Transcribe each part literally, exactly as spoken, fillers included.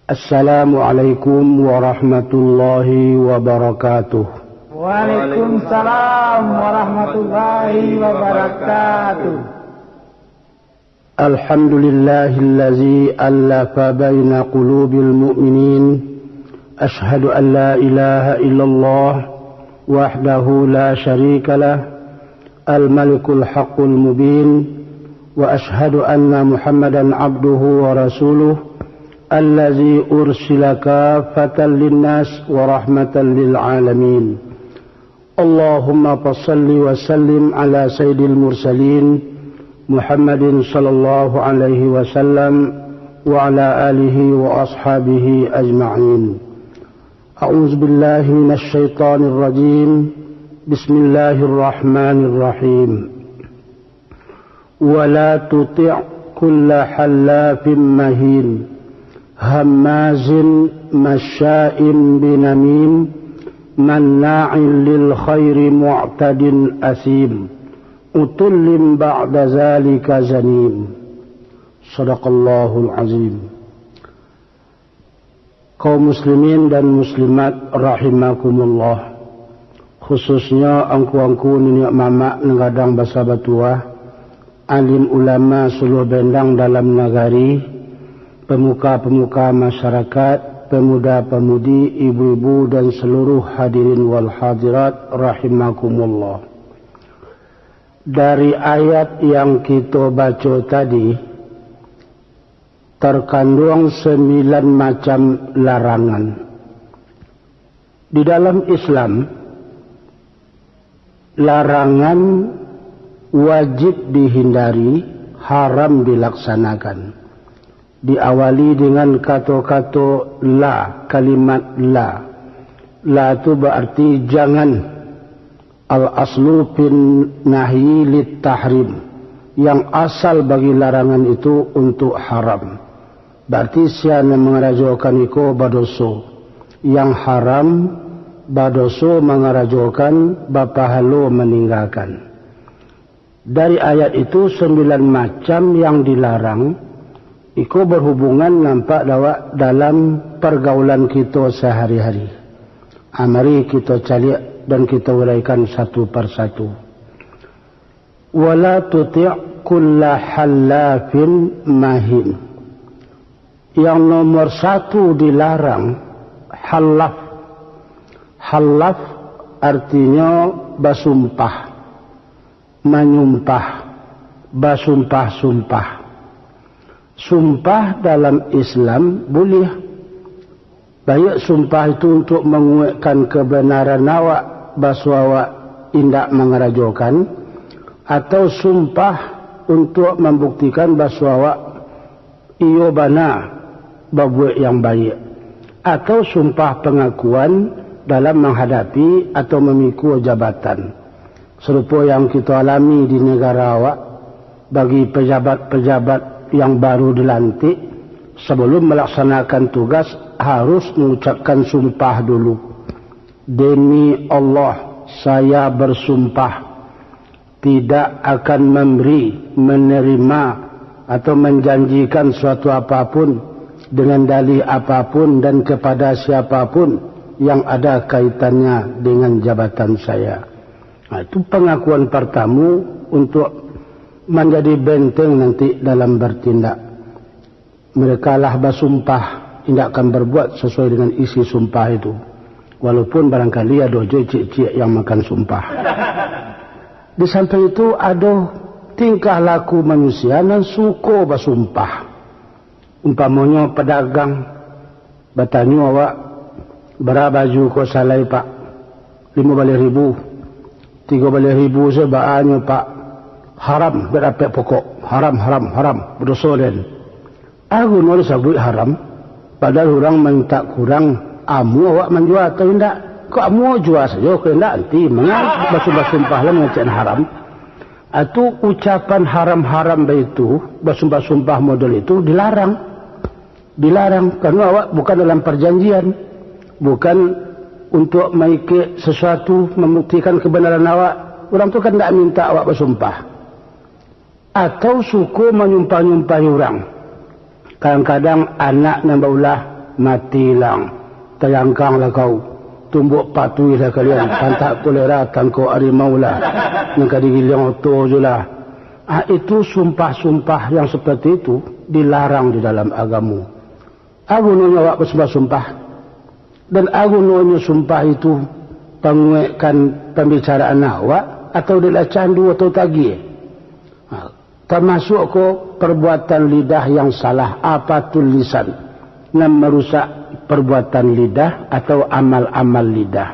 Assalamualaikum warahmatullahi wabarakatuh. Waalaikumsalam warahmatullahi wabarakatuh. Alhamdulillahillazi allafa baina qulubil mu'minin. Asyhadu an la ilaha illallah wahdahu la syarikalah, al-malikul haqqul mubin, wa asyhadu anna Muhammadan abduhu wa rasuluh, allazi ursila kafatan linnas wa rahmatan lil alamin. Allahumma fasalli wa sallim ala sayyidil mursalin, Muhammadin sallallahu alaihi wasallam, wa ala alihi wa ashabihi ajma'in. A'udzu billahi minasy syaithanir rajim. Bismillahirrahmanirrahim. Wa la tuti' kulla hallafim mahin, hammazin masya'in binamim, manna'in lil khairi mu'tadin asim, utullin ba'da zalika zanim. Sadaqallahul azim. Kaum muslimin dan muslimat rahimakumullah, khususnyo angku-angku, niniak mamak nan gadang basa batuah, alim ulama suluah bendang dalam nagari, pemuka-pemuka masyarakat, pemuda-pemudi, ibu-ibu, dan seluruh hadirin wal hadirat rahimakumullah. Dari ayat yang kito baco tadi, terkandung sembilan macam larangan. Di dalam Islam, larangan wajib dihindari, haram dilaksanakan. Diawali dengan kato-kato la, kalimat la. La tu berarti jangan. Al-aslu fin nahyi lit tahrim. Yang asal bagi larangan itu untuk haram. Berarti sia nan mangarajokan iko badoso. Yang haram, badoso mangarajokan, bapahalo maninggakan. Dari ayat itu, sembilan macam yang dilarang, iko berhubungan nampak dek awak dalam pergaulan kito sehari-hari. Ah, mari kito caliak dan kito uraikan satu persatu. Wala tuti' kulla hallafin mahin. Yang nomor satu dilarang, hallaf. Hallaf artinyo basumpah, manyumpah, basumpah-sumpah. Sumpah dalam Islam buliah. Baiak sumpah itu untuak manguekkan kebenaran awak, baso awak indak mangarajokan, atau sumpah untuak mambuktikan baso awak iyo bana babuek yang baiak, atau sumpah pangakuan dalam manghadapi atau mamikua jabatan. Sarupo yang kito alami di nagara awak, bagi pejabat-pejabat yang baru dilantik, sabalum malaksanakan tugas, harus mangucapkan sumpah dulu. "Demi Allah, saya bersumpah, tidak akan memberi, menerima, atau menjanjikan suatu apapun dengan dalih apapun dan kepada siapapun yang ada kaitannya dengan jabatan saya." Nah, itu pengakuan pertama untuk menjadi benteng nanti dalam bertindak. Mereka lah basumpah indak akan berbuat sesuai dengan isi sumpah itu. Walaupun barangkali ado jo ciek-ciek yang makan sumpah. Di samping itu, ado tingkah laku manusia nan suko basumpah. Umpamonyo pedagang batanyo awak, "Bara baju ko salai, Pak?" "Limo baleh ribu." "Tigo baleh ribu se baanyo, Pak?" "Haram, dak dapek pokok. Haram, haram, haram. Badoso den." Agu no disabuik haram, padahal urang mintak kurang amuah awak manjua atau indak. Kok amuah jua sajo, kok indak anti. Manga basumpah-sumpah lah mangecek haram. Atu ucapan haram-haram baitu, basumpah-sumpah model itu dilarang. Dilarang, karena awak bukan dalam perjanjian, bukan untuk maikek sesuatu, membuktikan kebenaran awak. Urang tu kan ndak minta awak basumpah. Atau suko manyumpah-nyumpahi urang. Kadang-kadang anak nan baulah, Mati lah, tayangkang lah kau, tumbuak patuih lah kalian, pantak kolera, tangkok harimau lah, nan ka digiliang oto jo lah. Ah, itu sumpah-sumpah yang seperti itu dilarang di dalam agamo. A gunonyo awak basumpah-sumpah? Dan a gunonyo sumpah itu panguekkan pambicaraan awak, atau dek lah candu atau tagiah? Ha, tamasuak ko perbuatan lidah yang salah, apatul lisan, nan marusak perbuatan lidah atau amal-amal lidah.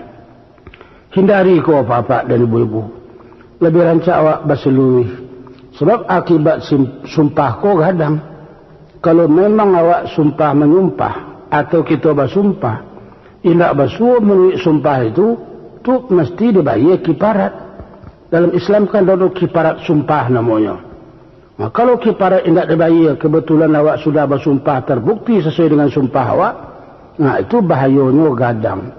Hindari ko, apak-apak dan ibu-ibu. Labiah rancak awak basaluruih. Sabab akibat sim-, sumpah ko gadang. Kalau memang awak sumpah manyumpah, atau kito basumpah, indak basuo manuruik sumpah itu, tu mesti dibayia kiparat. Dalam Islam kan ado kiparat sumpah namonyo. Nah, kalau kiparat indak dibayia, kebetulan awak sudah basumpah, terbukti sesuai dengan sumpah awak, nah, itu bahayonyo gadang.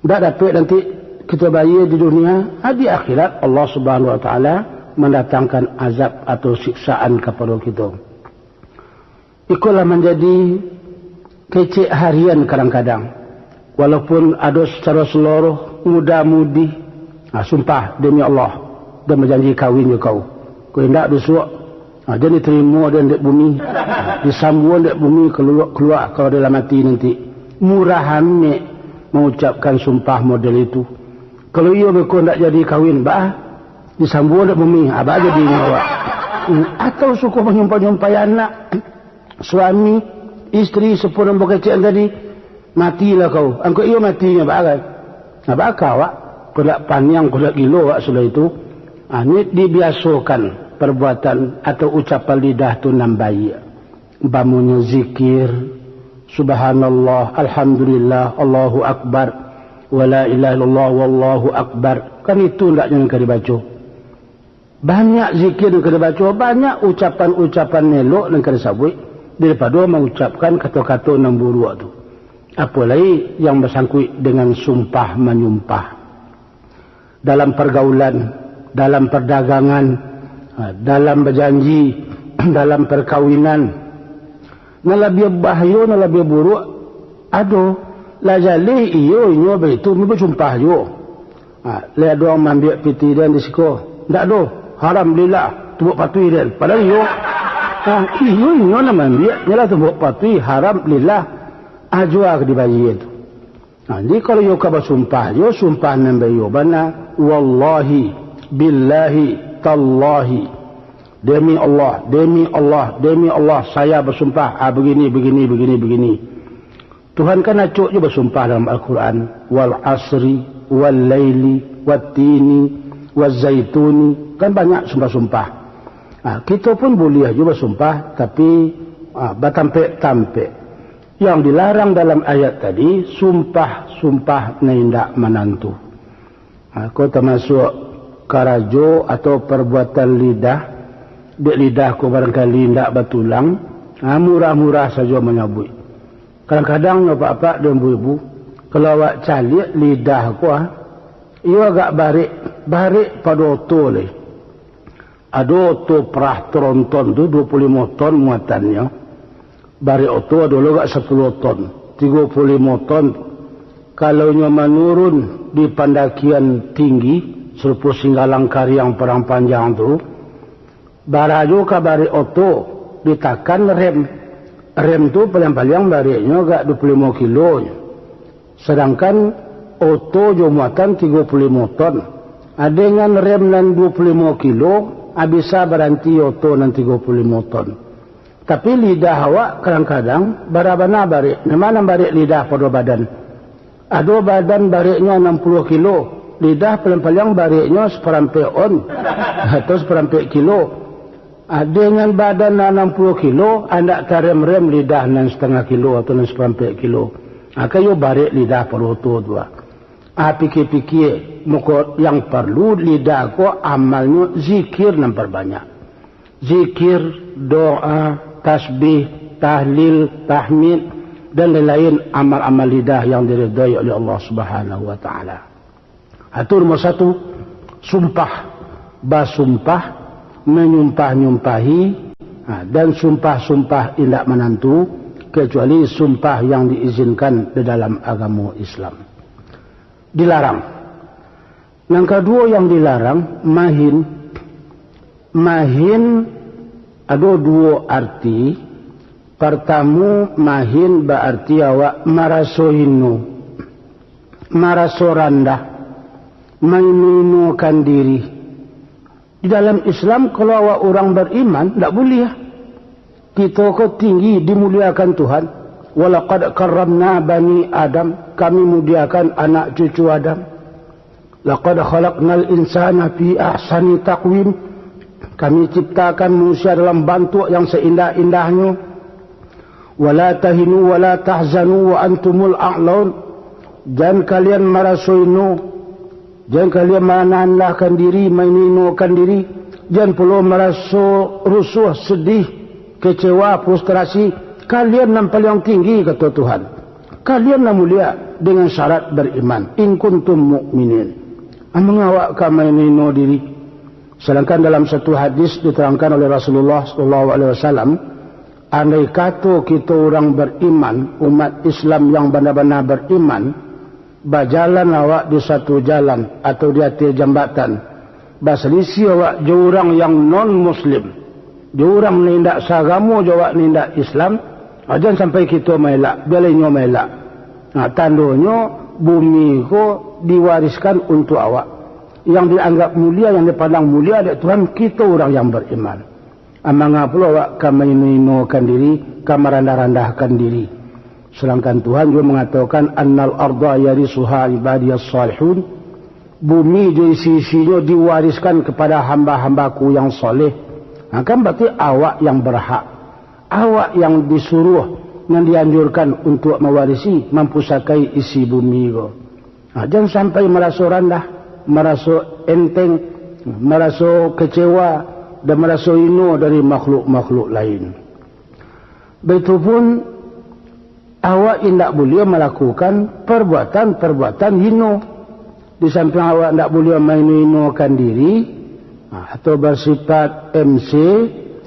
Ndak dapek nanti kito bayia di dunia, ha, di akhirat Allah Subhanahu Wa Taala mandatangkan azab atau siksaan kapado kito. Iko lah manjadi kecek harian kadang-kadang. Walaupun ado sacaro saloroh, muda-mudi, ha, sumpah, "Demi Allah, den bajanji kawin jo kau. Kok indak bisuak, ha, jan ditarimo den dek bumi, ha, disambuang dek bumi, kalua-, kalua kalau den lah mati nanti." Murah amek mangucapkan sumpah model itu. Kalau iyo beko ndak jadi kawin, baa, disambuang dek bumi, ha, baa jadinyo awak. Hmm, atau suko manyumpah-nyumpahi anak, suami, isteri, sepuh nan bakecek tadi, "Matilah kau." Angkau iyo matinyo, baa kan? Nah, baa ka awak? Kok dak paniang, kok dak gilo awak sudah itu. Ha, ni dibiasokan perbuatan atau ucapan lidah tu nan baiak. Umpamonyo zikir, "Subhanallah, Alhamdulillah, Allahu Akbar, wa la ilaha illallah, wallahu Akbar." Kan itu hendaknyo nan ka dibaco. Banyak zikir nan ka dibaco, banyak ucapan-ucapan elok nan ka disabuik, daripado mangucapkan kato-kato nan buruak tu. Apo lai yang basangkuik dengan sumpah manyumpah. Dalam pergaulan, dalam perdagangan, ha, dalam bajanji, dalam perkawinan. Nan labiah bahayo, nan labiah buruak, ado. Lah jaleh iyo inyo baitu, basumpah juo. Ha, lai ado urang maambiak pitih den di siko? Ndak doh, haram lillah, tumbuak patuih den. Padahal iyo, ha, iyo inyo nan maambiak, nyo lah tumbuak patuih, haram lillah. Ha, juo ka dibayia tu. Nah, jadi kalau iyo ka basumpah, iyo sumpah nan baiyo bana, "Wallahi, billahi, tallahi. Demi Allah, demi Allah, demi Allah, saya basumpah, ah, begini, begini, begini, begini." Tuhan kan acok jo basumpah dalam Al-Quran, "Wal asri, wal laili, wat tini, waz zaituni." Kan banyak sumpah-sumpah. Nah, kito pun buliah jo basumpah, tapi, ah, batampek-tampek. Yang dilarang dalam ayat tadi, sumpah-sumpah nan indak manantu. Ha, ko tamasuak karajo atau parbuatan lidah, dek lidah ko barangkali indak batulang, ha, murah-murah sajo manyabuik. Kadang-kadang nyo apak-apak dan ibu-ibu, kalau awak caliak lidah ko, ha, iyo agak barek, barek pado oto lai. Ado oto perah tronton tu duo puluah limo ton muatannyo. Barek oto ado lo agak sapuluah ton, tigo puluah limo ton. Kalau nyo manurun di pandakian tinggi, sarupo Singgalang Kariang Padang Panjang tu, bara juo ka barek oto, ditakan rem. Rem tu paliang-paliang bareknyo agak duo puluah limo kilo nyo. Sadangkan oto jo muatan tigo puluah limo ton. Ah, dengan rem nan duo puluah limo kilo, ah, bisa baranti oto nan tigo puluah limo ton. Tapi lidah awak kadang-kadang bara bana barek. Nan ma nan barek lidah pado badan? Ado badan bareknyo anam puluah kilo, lidah paliang-paliang bareknyo saparampek on atau saparampek kilo. Ah, dengan badan nan anam puluah kilo, andak tarem-rem lidah nan satangah kilo atau nan saparampek kilo. Ah, kan iyo barek lidah pado oto tu, ah. Ah, pikia-pikia, mako yang parlu lidah ko amalnyo zikir nan parbanyak. Zikir, doa, tasbih, tahlil, tahmid, dan lain-lain amal-amal lidah yang diridhoi oleh Allah Subhanahu wa Ta'ala. Ha, tu nomor satu, sumpah. Basumpah, manyumpah-nyumpahi, ha, dan sumpah-sumpah indak manantu, kecuali sumpah yang diizinkan di dalam agamo Islam. Dilarang. Nan kaduo yang dilarang, mahin. Mahin ado duo arti. Partamo, mahin baarti awak maraso hino, maraso randah, maino-inokan diri. Di dalam Islam, kalau awak urang bariman, ndak buliah. Kito ko tinggi, dimuliakan Tuhan. "Walaqad karramna bani Adam," Kami muliakan anak cucu Adam. "Laqad khalaqnal insana fi ahsani taqwim," Kami ciptakan manusia dalam bantuak yang seindah-indahnyo. "Wala tahinu wala tahzanu wa antumul a'laun." Jan kalian maraso ino, jan kalian marandahkan diri, maino-inokan diri, jan pulo maraso rusuah, sedih, kecewa, frustrasi. Kalian nan paliang tinggi, kato Tuhan. Kalian nan mulia dengan syarat beriman. In kuntum mu'minin. Amun awak ka maino-ino diri. Sedangkan dalam satu hadis diterangkan oleh Rasulullah sallallahu alaihi wasallam, andai kato kito urang beriman, umat Islam yang bana-bana beriman, bajalan awak di satu jalan atau di ateh jambatan, basalisiah awak jo urang yang non muslim, jo urang nan indak saagamo jo awak, nan indak Islam, ah, jan sampai kito maelak, bialah inyo maelak. Nah, tandonyo bumi ko diwariskan untuak awak. Yang dianggap mulia, yang dipandang mulia dek Tuhan, kito urang yang beriman. Amanga pulo awak ka maino-inokan diri, ka marandah-randahkan diri. Sedangkan Tuhan juo mangatokan, "Annal arda yarisuha ibadiyas salihun." Bumi jo isi-isinyo diwariskan kepada hamba-hamba-Ku yang saleh. Nah, kan berarti awak yang berhak. Awak yang disuruh, yang dianjurkan untuk mawarisi, mampusakai isi bumi ko. Ha, jan sampai maraso randah, maraso enteng, maraso kecewa, dan maraso hino dari makhluk-makhluk lain. Baitupun, awak indak buliah malakukan perbuatan-perbuatan hino. Di sampiang awak indak buliah maino-inokan diri, ha, atau bersifat M C,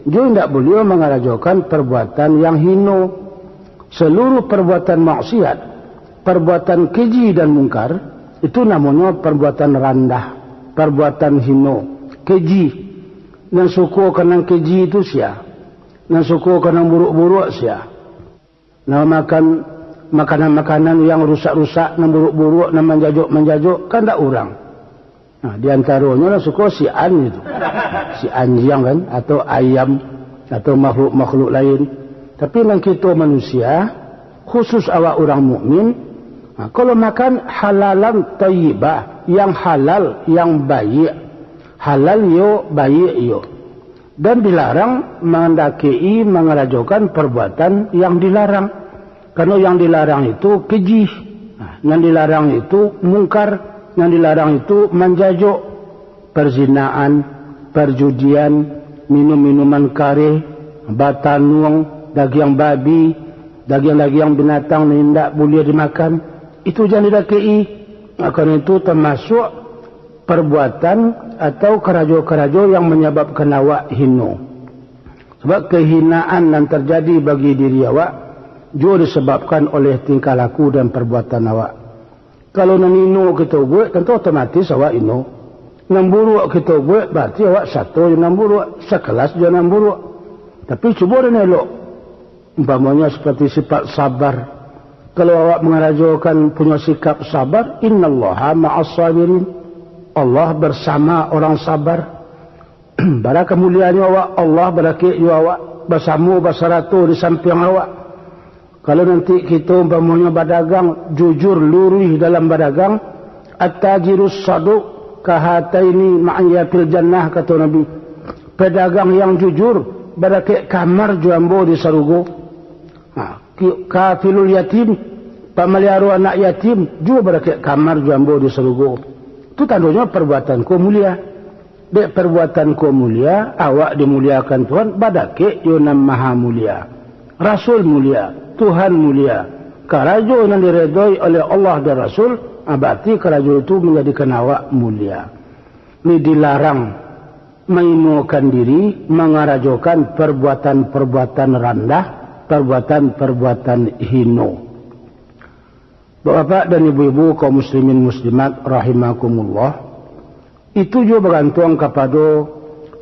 juo indak buliah mangarajokan perbuatan yang hino. Seluruh perbuatan maksiat, perbuatan keji dan mungkar, itu namonyo perbuatan randah, perbuatan hino, keji. Nan suko ka nan keji tu sia? Nan suko ka nan buruak-buruak sia? Nan makan makanan-makanan yang rusak-rusak, nan buruak-buruak, nan manjajok-manjajok, kan ndak urang. Nah, di antaronyo lah suko si An itu. Si anjiang kan, atau ayam, atau makhluk-makhluk lain. Tapi nan kito manusia, khusus awak urang mukmin, nah, kalau makan halalan thayyibah, yang halal, yang baiak. Halal iyo, baiak iyo. Dan dilarang mandakek-i mangarajokan perbuatan yang dilarang. Karano yang dilarang itu keji. Nah, yang dilarang itu mungkar, yang dilarang itu manjajok, perzinaan, perjudian, minum-minuman kareh, batanuang, dagiang babi, dagiang-dagiang binatang nan indak buliah dimakan. Itu jan didakek-i. Nah, karano itu tamasuak perbuatan atau karajo-karajo yang manyababkan awak hino. Sabab kehinaan nan tarjadi bagi diri awak, juo disababkan oleh tingkah laku dan parbuatan awak. Kalau nan hino kito buek, tantu otomatis awak hino. Nan buruak kito buek, barati awak sato jo nan buruak, sakelas jo nan buruak. Tapi, cubo den elok. Umpamonyo saparti sifat sabar. Kalau awak mangarajokan punyo sikap sabar, "Innallaha ma'as sabirin." Allah bersama orang sabar. Bara kamuliaannyo awak, Allah badakek jo awak, basamo, basarato di sampiang awak. Kalau nanti kito umpamonyo badagang, jujur, luruih dalam badagang, "At-tajirus saduq kahataini ma'iyya fil jannah," kato Nabi. Pedagang yang jujur, badakek kamar jo ambo di sarugo. Ha, ki-, kafilul yatim, pamaliaro anak yatim, juo badakek kamar jo ambo di sarugo. Tu tandonyo parbuatan ko mulia. Dek parbuatan ko mulia, awak dimuliakan Tuhan, badakek jo Nan Maha Mulia. Rasul mulia, Tuhan mulia. Karajo nan diredoi oleh Allah dan Rasul, ah, barati karajo itu manjadikan awak mulia. Ni dilarang mainokan diri, mangarajokan parbuatan-parbuatan randah, perbuatan-perbuatan hino. Bapak-bapak dan ibu-ibu kaum muslimin muslimat rahimakumullah, itu juo bagantuang kapado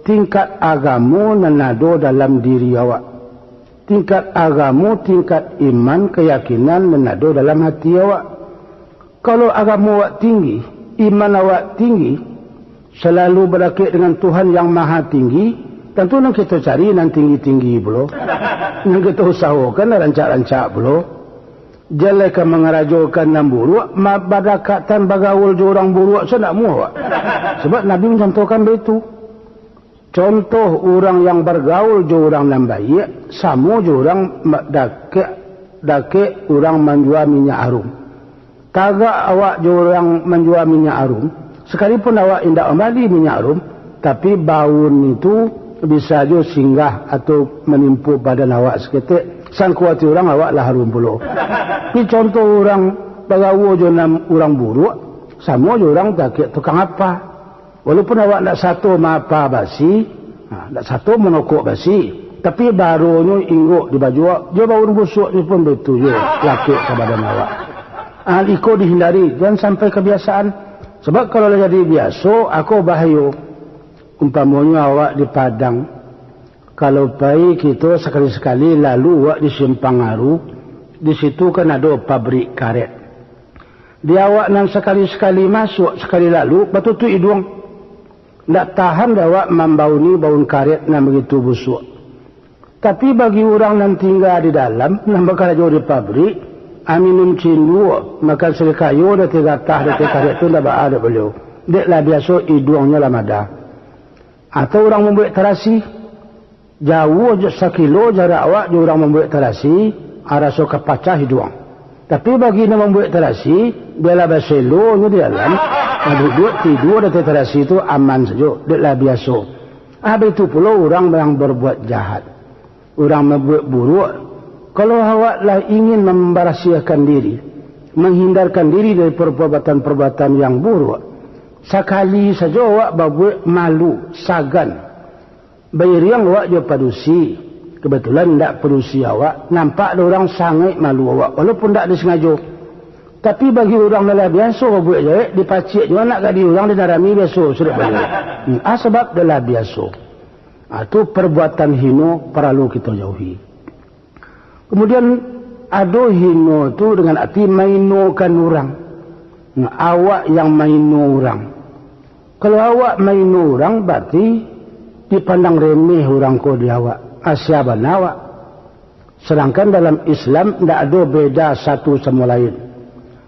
tingkat agamo nan ado dalam diri awak. Tingkat agamo, tingkat iman, kayakinan nan ado dalam hati awak. Kalau agamo awak tinggi, iman awak tinggi, salalu badakek dengan Tuhan yang Maha Tinggi, tantu nan kito cari nan tinggi-tinggi pulo, nan kito usahokan nan rancak-rancak pulo. Jan lai ka mangarajokan nan buruak, ma-, badakatan bagaul jo urang buruak, sa ndak amuah awak. Sabab Nabi mancontohkan baitu. Contoh urang yang bagaul jo urang nan baiak, samo jo urang ma-, dakek, dakek urang manjua minyak harum. Tagak awak jo urang manjua minyak harum, sakalipun awak indak mambali minyak harum, tapi baun itu bisa jo singgah atau manimpo badan awak saketek, sangko ati urang awak lah harum pulo. Ini contoh urang bagaul jo nan urang buruak, samo jo urang dakek tukang apa. Walaupun awak ndak sato maapa basi, ha, ndak sato manokok basi, tapi baronyo inggok di baju awak, jo baun busuaknyo pun baitu juo lakek ka badan awak. Ha, iko dihindari, jan sampai kabiasaan. Sabab kalau lah jadi biaso, ako bahayo. Umpamonyo awak di Padang, kalau pai kito sakali-sakali lalu awak di Simpang Aru, di situ kan ado pabrik karet. Di awak nan sakali-sakali masuak, sakali lalu, batutuik iduang. Ndak tahan dek awak mambauni baun karet nan bagitu busuak. Tapi bagi urang nan tingga di dalam, nan bakarajo di pabrik, ah, minum cindua, makan sirikayo di ateh gatah, di ateh karet tu ndak baa dek baliau. Dek lah biaso iduangnyo lah madah. Atau urang mambuek tarasi, jauah jo sakilo jarak awak jo urang mambuek tarasi, ah, raso ka pacah iduang. Tapi bagi nan mambuek tarasi, bialah baselonyo di dalam, ah, duduak tidua di ateh tarasi tu aman sajo, dek lah biaso. Ah, baitu pulo urang yang berbuat jahat, urang mambuek buruak. Kalau awak lah ingin mambarasiahkan diri, manghindarkan diri dari perbuatan-perbuatan yang buruak, sakali sajo awak babuek malu, sagan. Bairiang awak jo padusi, kebetulan indak padusi awak, nampak dek urang sangaik malu awak, walaupun indak disangajo. Tapi bagi urang nan lah biaso babuek jahek, dipaciak juo anak gadih urang di nan rami biaso, sudah baliau. Hmm, ah, sabab dah lah biaso. Ah, tu perbuatan hino paralu kito jauhi. Kemudian, ado hino tu dengan arti mainokan urang. Nah, awak yang maino urang. Kalau awak maino urang, berarti dipandang remeh urang ko di awak. Ah, sia bana awak. Sedangkan dalam Islam, ndak ado beda satu samo lain.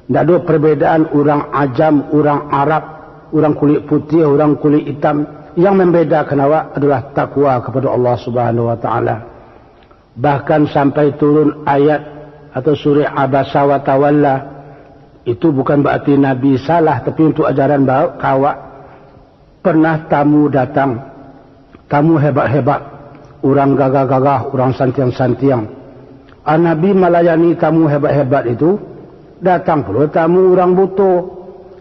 Ndak ado perbedaan urang ajam, urang Arab, urang kulik putiah, urang kulik itam, yang membedakan awak adalah takwa kepada Allah Subhanahu wa Ta'ala. Bahkan sampai turun ayat atau surah Abasa wa Tawalla, itu bukan berarti Nabi salah, tapi untuk ajaran ba-, ka awak. Pernah tamu datang, tamu hebat-hebat, urang gagah-gagah, urang santiang-santiang. Ah, Nabi malayani tamu hebat-hebat itu, datang pulo tamu urang buto.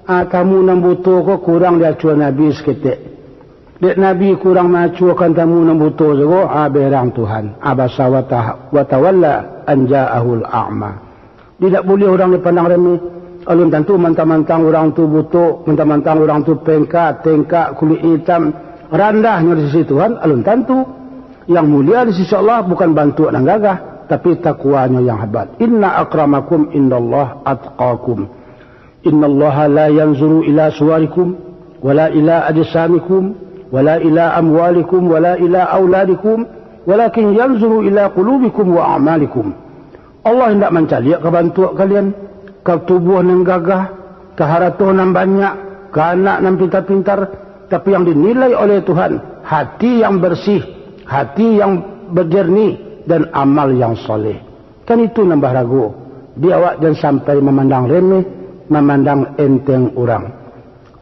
Ah, tamu nan buto ko kurang diacuah Nabi saketek. Dek Nabi kurang maacuahkan tamu nan buto sajo, ah, berang Tuhan. Abasa wa ta-, wa tawalla an ja'ahul a'ma. Indak buliah urang dipandang remeh. Alun tantu mantang-mantang urang tu buto, mantang-mantang urang tu pengka, tengkak, kulik itam, randahnyo di sisi Tuhan, alun tantu. Yang mulia di sisi Allah bukan bantuak nan gagah, tapi takwanyo yang hebat. Inna akramakum indallah atqakum. Innallaha la yanzuru ila suwarikum, wala ila ajsamikum, wala ila amwalikum, wala ila auladikum, walakin yanzuru ila qulubikum wa a'malikum. Allah indak mancaliak ka bantuak kalian, ka tubuah nan gagah, ka harato nan banyak, ka anak nan pintar-pintar, tapi yang dinilai oleh Tuhan, hati yang bersih, hati yang berjernih, dan amal yang saleh. Kan itu nan baharago. Di awak jan sampai mamandang remeh, mamandang enteng urang.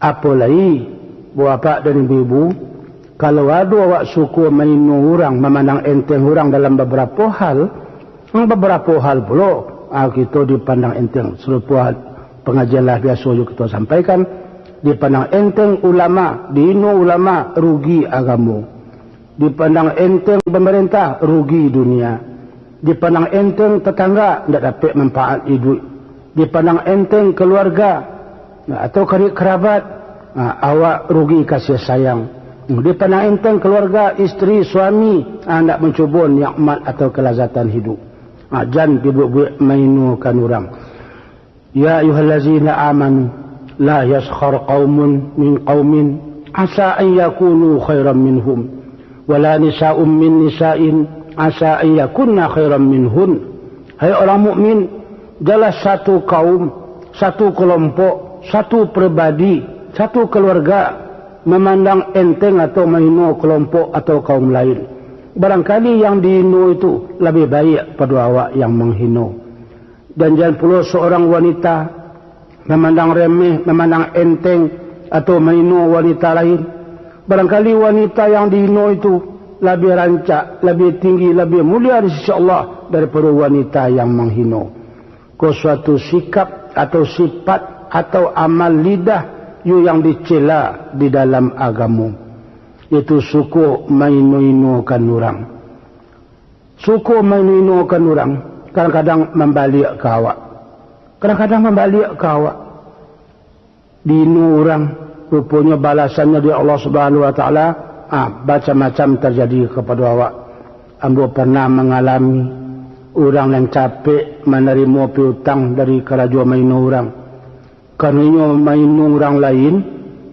Apo lai, bapak dan ibu-ibu, kalau ado awak suko maino urang, mamandang enteng urang dalam babarapo hal, babarapo hal pulo, ah, kito dipandang enteng. Sarupo pangajian lah biaso jo kito sampaikan, dipandang enteng ulama, diino ulama, rugi agamo. Dipandang enteng pamarentah, rugi dunia. Dipandang enteng tatangga, ndak dapek manfaat iduik. Dipandang enteng kaluarga, nah, atau karib karabat, nah, awak rugi kasih sayang. Dipandang enteng kaluarga, isteri, suami, ah, ndak mancubo nikmat atau kalazatan hidup. Ah, jan dibuek-buek mainokan urang. Ya ayyuhallazina amanu, la yaskhar qaumun min qaumin, asa an yakunu khairan minhum, wala nisa'un min nisa'in, asa an yakunna khairan minhun. Hai orang mukmin, janlah satu kaum, satu kelompok, satu pribadi, satu keluarga mamandang enteng atau mahino kelompok atau kaum lain. Barangkali yang dihino itu labiah baiak pado awak yang manghino. Dan jan pulo seorang wanita mamandang remeh, mamandang enteng, atau mahino wanita lain. Barangkali wanita yang dihino itu labiah rancak, labiah tinggi, labiah mulia di sisi Allah daripado wanita yang manghino. Ko suatu sikap atau sifat atau amal lidah yo yang dicela di dalam agamo, yaitu suko maino-inokan urang. Suko maino-inokan urang, kadang-kadang mambaliak ka awak. Kadang-kadang mambaliak ka awak. Dihino urang, ruponyo balasannyo di Allah Subhanahu Wa Taala, ah, macam-macam terjadi kapado awak. Ambo pernah mangalami urang nan capek manarimo piutang dari karajo maino urang. Karano inyo maino urang lain,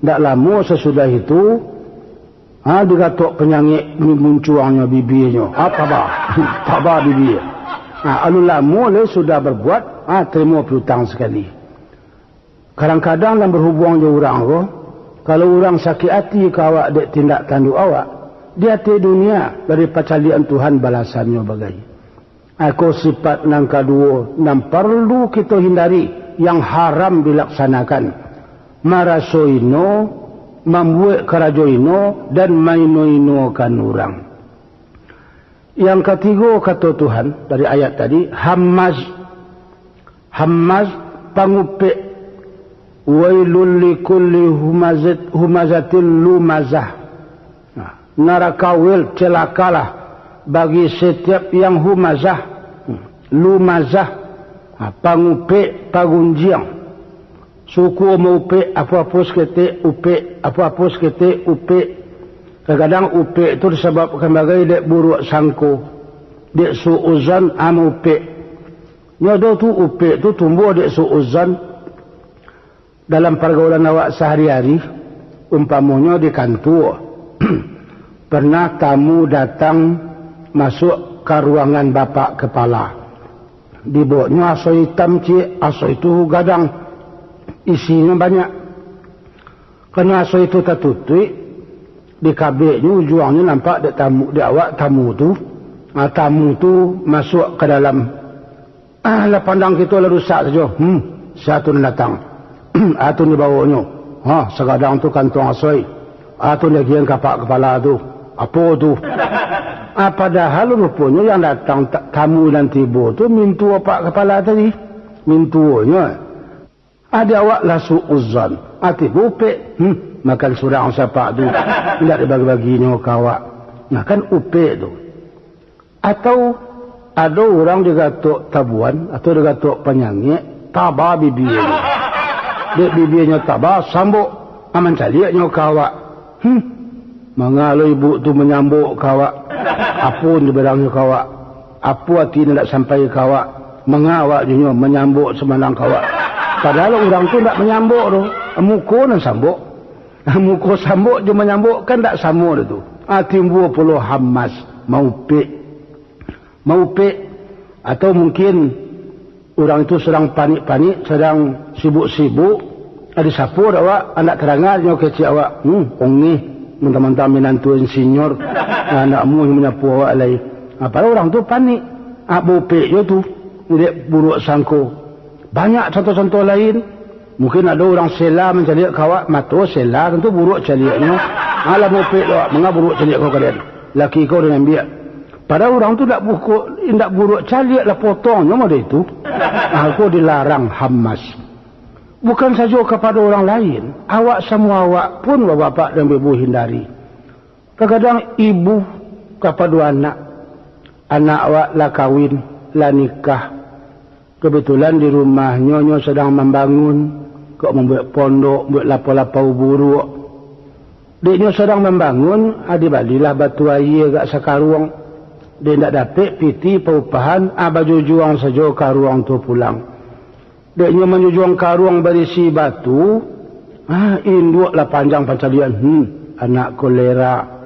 ndak lamo sasudah itu, ha, digatok panyangek ni muncuangnyo bibianyo. Ha, taba. Taba bibia. Ha, alun lamo lai sudah berbuat, ha, tarimo piutang sakali. Kadang-kadang nan berhubungan jo urang ko, kalau urang sakik ati ka awak dek tindak tanduk awak, di ateh dunia dari pacaliak Tuhan balasannyo bagai. Ako sifat nan kaduo nan parlu kito hindari, yang haram dilaksanakan. Maraso ino, mambuek karajo ino, dan maino-inokan urang. Yang katigo, kato Tuhan dari ayat tadi, hamaz. Hamaz, pangupek. Wailul likulli humazat-, humazatil lumazah. Nah, naraka wel, celakalah bagi setiap yang humazah, lumazah, ha, pangupek, pagunjiang. Suko maupek, apo-apo saketek upek, apo-apo saketek upek. Kadang-kadang upek tu disababkan bagai dek buruak sangko, dek suuzan, ha, maupek. Nyo ado tu upek tu tumbuah dek suuzan. Dalam pargaulan awak sahari-ari, umpamonyo di kantua, pernah tamu datang masuak ka ruangan bapak kepala. Dibawoknyo asoi itam ciek, asoi tu gadang, isinyo banyak. Karano asoi tu tatutuik, dikabeknyo ujuangnyo nampak dek tamu, dek awak tamu tu. Ah, tamu tu masuak ka dalam. Ah, lah pandang kito lah rusak sajo. Hmm, sia tu nan datang. Ah, tu nan dibawoknyo. Ha, sagadang tu kantuang asoi. Ah, tu nan diagiahan ka apak kapala tu. Apo tu? Ah, padahal ruponyo yang datang ta-, tamu nan tibo tu mintuo apak kapala tadi. Mintuonyo. Ah, di awak lah suuzan. Ah, tibo upek. Hmm, makan surang si apak tu. Indak dibagi-baginyo ka awak. Nah, kan upek tu. Atau ado urang digatok tabuan atau digatok panyangek, taba bibianyo. Dek bibianyo taba, sambok, ah, mancaliaknyo ka awak. Hmm. Manga lo ibu tu manyambok ka awak? Apo nan dibilangnyo ka awak? Apo ati nan indak sampai ka awak? Manga awak jo nyo manyambok sumandang ka awak? Padahal urang tu indak manyambok doh, muko nan sambok. Muko sambok jo manyambok kan indak samo doh tu. Ah, timbua pulo hamas, maupek. Maupek, atau mungkin urang itu sadang panik-panik, sadang sibuk-sibuk, ah, disapo dek awak, andak taranga nyo kecek awak, hmm, ongeh, mantang-mantang minantu insinyur, ah, andak amuah manyapo awak lai. Ah, padahal urang tu panik, ah, baupek jo tu, dek buruak sangko. Banyak contoh-contoh lain. Mungkin ado urang sela mancaliak ka awak, mato sela, tantu buruak caliaknyo. Alah, mopek lo, manga buruak caliak kau kalian. Laki kau dah ambiak. Padahal urang tu ndak buko, ndak buruak caliak lah potongnyo mode itu. Ah, ko dilarang hamas. Bukan sajo kapado urang lain, awak samo awak pun bapak dan ibu hindari. Kadang-kadang ibu kapado anak, Anak awak lah kawin, lah nikah. Kebetulan di rumahnyo, nyo sadang mambangun, kok mambuek pondok, buek lapau-lapau buruak. Dek nyo sadang mambangun, ah, dibalilah batu aia agak sakaruang. Dek indak dapek pitih paupahan, ah, bajujuang sajo karuang tu pulang. Dek nyo manjujuang karuang barisi batu, ah, induak lah panjang pancaliak, hmm, anak kolera.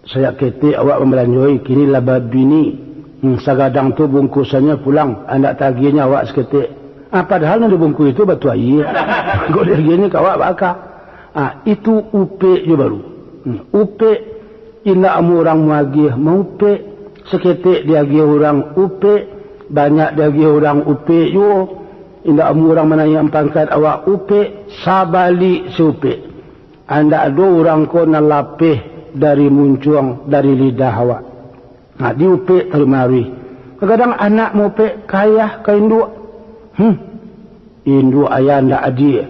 Sajak ketek awak mambalanjoi, kini lah babini. Hmm, sagadang tu bungkusannyo pulang, andak tagiahnyo awak saketek. Ah, padahal nan dibungkuih tu batu aia. Kok diagiahnyo ka awak baka? Ah, itu upek jo baru. Hmm, upek, indak amuah urang muagiah, maupek. Saketek diagiah urang, upek. Banyak diagiah urang, upek juo. Indak amuah urang manaiakan pangkat awak, upek. Sabalik si upek. Indak ado urang ko nan lapeh dari muncuang, dari lidah awak. Nah, diupek taruih maruih. Kadang-kadang anak maupek ka ayah, ka induak. Hmm. Induak ayah indak adie.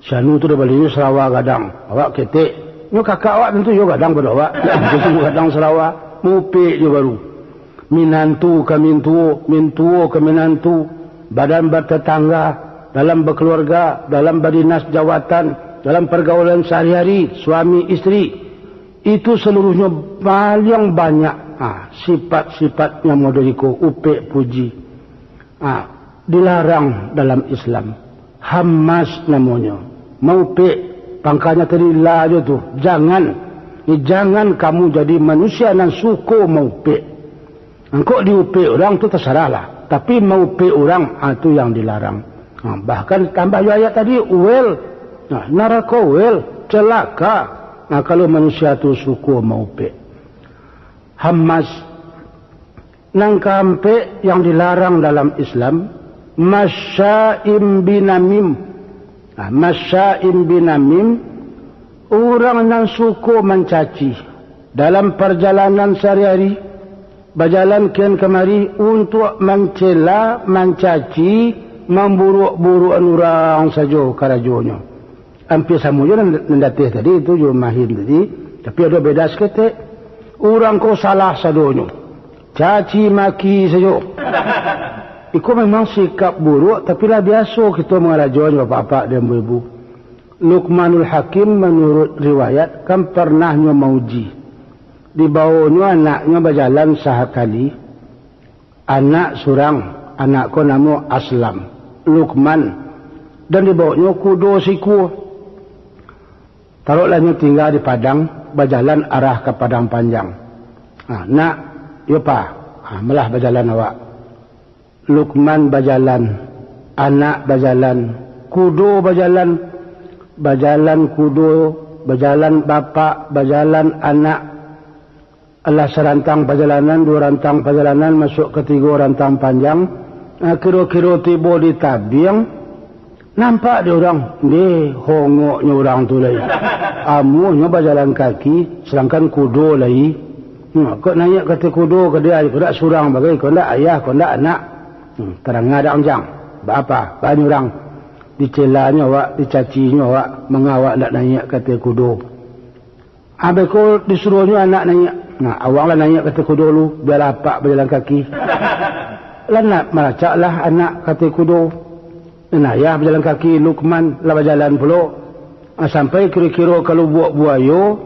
Si anu tu dah balinyo sarawa gadang. Awak ketek. Nyo kakak awak tantu yo gadang pado awak. Gadang sarawa. Maupek jo baru. Minantu ka mintuo, mintuo ka minantu, badan batatangga, dalam bakaluarga, dalam badinas jawatan, dalam pargaulan sahari-hari, suami istri, itu saluruhnyo paliang banyak, ha, sifat-sifat nan model iko, upek puji. Ha, dilarang dalam Islam. Hammas namonyo. Maupek, pangkanya tadi la jo tu. Jangan. Ni, jangan kamu jadi manusia nan suko maupek. Angkok diupek urang tu tasarahlah. Tapi maupek urang, ah, tu yang dilarang. Ah, bahkan tambah jo ayat tadi, well. Nah, narako well, celaka. Nah, kalau manusia tu suko maupek. Hammas. Nan kaampek yang dilarang dalam Islam, masya'im binamim. Nah, masya'im binamim, urang nan suko mancaci dalam parjalanan sahari-hari, bajalan kian kamari untuak mancela, mancaci, mamburuak-buruakan urang sajo karajonyo. Ampia samo jo nan, nan di ateh tadi tu, jo Mahin tadi, tapi ado beda saketek. Urang ko salah sadonyo. Caci maki sajo. Iko memang sikap buruak, tapi lah biaso kito mangarajoan, bapak-bapak dan ibu-ibu. Luqmanul Hakim, manuruik riwayat, kan parnah nyo mauji. Dibawonyo anaknyo bajalan sakali. Anak surang, anak ko namo Aslam, Lukman, dan dibawonyo kudo sikua. Taruihlah nyo tingga di Padang, bajalan arah ka Padang Panjang. Ha, nak, yo pa, ha, malah bajalan awak. Lukman bajalan, anak bajalan, kudo bajalan, bajalan kudo, bajalan bapak, bajalan anak. Alah sarantang pajalanan, duo rantang pajalanan, masuak katigo rantang panjang. Ah, kiro-kiro tibo di tabiang, nampak dek urang, ndeh, hongoknyo urang tu lai. Amuahnyo bajalan kaki, sadangkan kudo lai. Hmm, kok naiak ka ateh kudo ka dia, kok ndak surang bagai, kok ndak ayah, kok ndak anak. Hmm, tadanga dek anjang. Baa, baa nyo urang. Dicelanyo awak, dicacinyo awak, manga awak ndak naiak ka ateh kudo. Abih ko disuruahnyo anak naiak. Nah, awak lah naiak ka ateh kudo lu, bialah apak bajalan kaki. Lah nak maracaklah anak ka ateh kudo. Nan ayah bajalan kaki, Lukman lah bajalan pulo. Ah, sampai kiro-kiro ka Lubuak Buayo,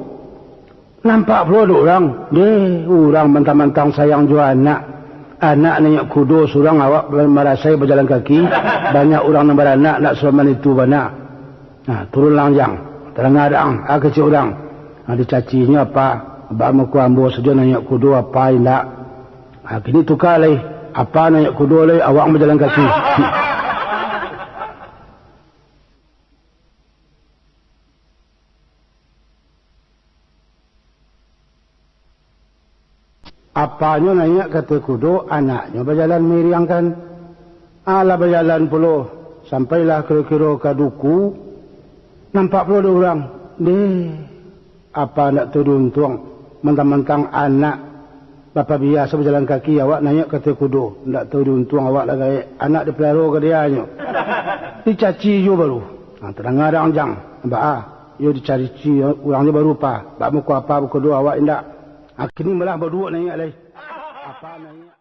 nampak pulo dek urang. Deh, urang mantang-mantang sayang jo anak. Anak naiak kudo surang, awak marasai bajalan kaki. Banyak urang nan baranak, ndak saman itu bana. Nah, turunlah anjang. Tadanga dek ang, ah, kecek urang. Nah, dicacinyo apa? Bak muko ambo sajo naiak kudo, apa indak? Ah, kini tuka lai. Apa naiak kudo lai, awak bajalan kaki. Apanyo naiak ka ateh kudo, anaknyo bajalan mairiangkan. Alah bajalan pulo, sampailah kiro-kiro ka duku, nampak pulo dek urang. Deh, apa ndak tahu diuntuang, mantang-mantang anak, bapak biaso bajalan kaki, awak naiak ka ateh kudo, ndak tahu diuntuang awak lah gaek, anak dipeliharo ka dianyo. Dicaci juo baru. Ha, tadanga dek ang jang, baa, iyo dicaci urang juo baru pa, bak muko apa bakudo awak indak. Ha, kini malah baduo naiak lai. Apa nanya?